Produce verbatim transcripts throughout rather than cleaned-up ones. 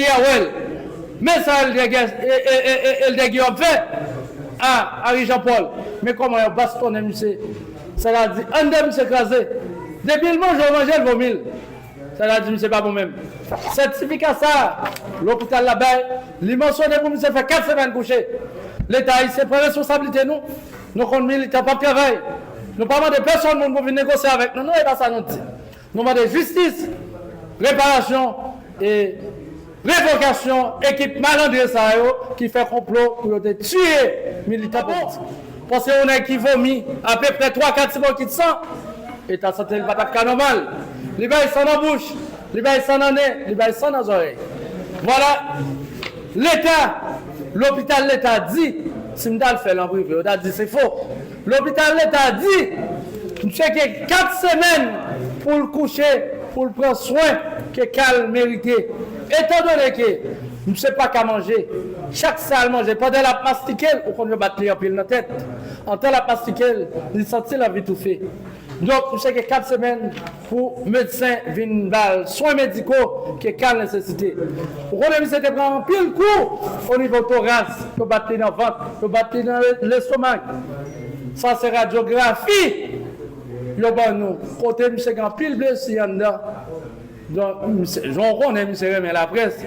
Peyi a wè l. Men sa Eldè Guillaume fè a Harry Jean Paul. Men kòman yo bastonnen misye. Sètadi anndan misye kraze. Depi l manje w manje l vomi l. Sètadi misye pa bon menm. Sètifika sa a, lopital la bay, li mansyone pou misye fè kat semèn kouche. Leta ayisyen pran responsablite nou. Nou konn militan p ap travay. Nou pa mande pèsonn moun pou vin negosye avèk nou. Non, e pa sa nou di. Nou mande jistis, reparasyon e revokasyon ekip malandren sa yo ki fè konplo pou yo te tiye militan politik. Paske yon nèg ki vomi apeprè twa kat sipokit san, eta sante l pa t ap ka nòmal. Li bay san nan bouch, li bay san nan nen, li bay san nan zòrèy. Vwala, Leta, lopital Leta di, si m t al fè l an prive, yo ta di se fo. Lopital Leta di, misye gen kat semèn pou l kouche, pou l pran swen ke ka l merite. Etandone ke misye pa ka manje, chak sa l manje, pandan l ap mastike l, ou konn yo bat li anpil nan tèt. Antan l ap mastike l, li santi l anvi toufe. Donk, misye gen kat semèn pou medsen vin ba l swen mediko ke ka l nesesite. Ou konnen misye te pran anpil kou o nivo toras, yo bat li nan vant, yo bat li nan lestomak. Sa se radyografi yo ban nou, kote misye gen anpil blesi anndan. Donk, misye, jan w konnen misye renmen laprès,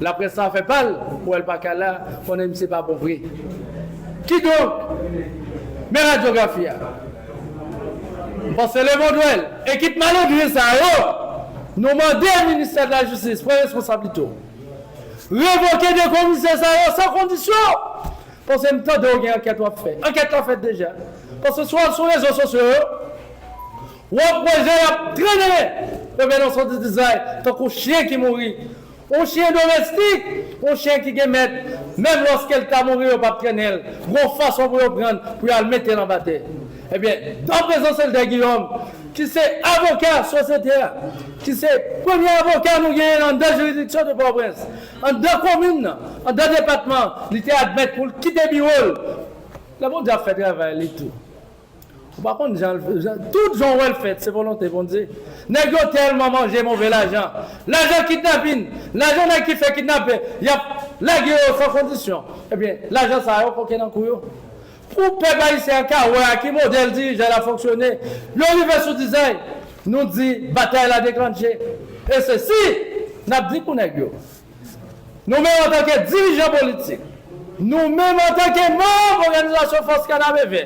laprès sa fè pa l, ou wè l pa ka la, konnen misye pa bon vre. Kidonk, men radyografi a. M panse lemonn wè l. Ekip malandren sa yo, nou mande ministè de la jistis pran responsablite w. Revoke de komisè sa yo san kondisyon. Paske m tande w gen ankèt w ap fè. Ankèt la fèt deja. Paske si w al sou rezo sosyo yo, w ap wè jan y ap trennen Reverend Sondy Desire tankou chen ki mouri. Yon chen domestik, yon chen ki gen mèt, menm lòske l ta mouri, yo p ap trennen l. Gon fason pou yo pran l, pou y al mete l anba tè. Ebyen, an prezans Eldè Guillaume, ki se avoka sosyete a, ki se premye avoka nou genyen anndan jiridiksyon de Pòtoprens, anndan komin nan, anndan depatman an, li te admèt pou l kite biwo l. Lè Bondye ap fè travay li tou. Ou pa konn jan l, jan, tout jan w wè l fèt, se volonte Bondye. Nèg yo tèlman manje move lajan. Lajan kidnapin, lajan nèg ki fè kidnape, y ap lage yo san kondisyon. Ebyen, lajan sa yo koke nan kou yo. Pou pèp ayisyen an ka wè a ki modèl dirijan l ap fonksyone, yo rive sou Desire, nou di batay la deklanche. E se si n ap di pou nèg yo. Nou menm antanke dirijan politik, nou menm antanke manm òganizasyon Fòs Kanapevè,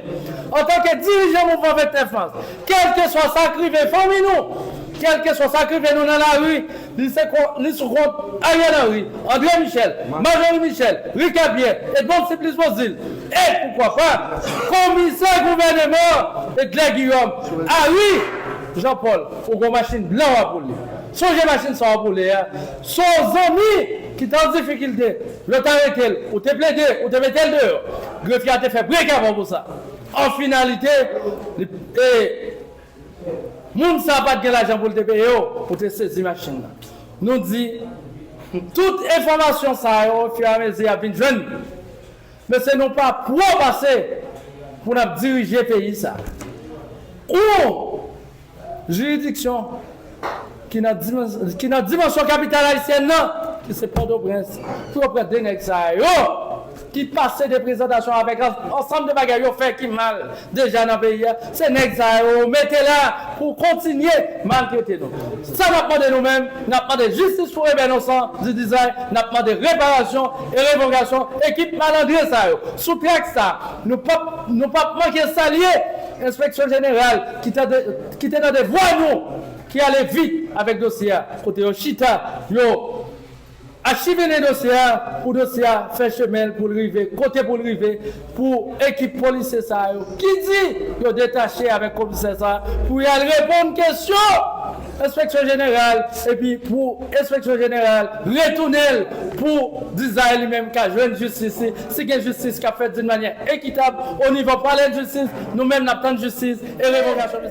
antanke dirijan mouvman vennèf mas, kèlkeswa sa k rive fanmi nou, kèlkeswa sa k rive nou nan lari, li se kon, li sou kont Ariel Henry, André Michel, Marjorie Michel, Ricapierre, Edmonde Supplice Beauzile, e poukwa pa, komisè gouvèneman Edlè Guillaume, Harry Jean Paul, ou gon machin blan w ap woule. Sonje machin sa w ap woule a, se yon zanmi ki t an difikilte, lè w t arete l, ou te plede, ou te mete l deyò. Grefye a te fè brek avè w pou sa. An finalite, li, e, moun sa a pa t gen lajan pou l te peye w, ou te sezi machin nan. Nou di, tout enfòmasyon sa yo, ofiramezi, y ap vin jwenn nou. Men se nou pa pwòp ase pou n ap dirije peyi sa. Ou jiridiksyon ki nan dimans-, ki nan dimansyon kapital ayisyèn nan, ki se Pòtoprens, pou yo pran de nèg sa yo, ki pase de prezantasyon avèk an-, ansanm de bagay yo fè ki mal deja nan peyi a. Se nèg sa yo mete la pou kontinye maltrete nou. Sa n ap mande nou menm, n ap mande jistis pou Reverend Sondy Desire, n ap mande reparasyon e revokasyon ekip malandren sa yo. Sou trak sa, nou p ap, nou p ap manke salye Enspeksyon Jeneral ki te, ki te nan devwa nou, ki ale vit avèk dosye a, kote yo chita, yo achivene dosye a, pou dosye a fè chemen l, pou l rive kote pou l rive, pou ekip polisye sa yo ki di yo detache avèk komisè sa, pou y al reponn kesyon Enspeksyon Jeneral, epi pou Enspeksyon Jeneral retounen l pou Desire li menm ka jwenn jistis li. Si gen jistis k ap fèt d'une manière équitable au niveau palais de justice, nou menm n ap tann jistis e revokasyon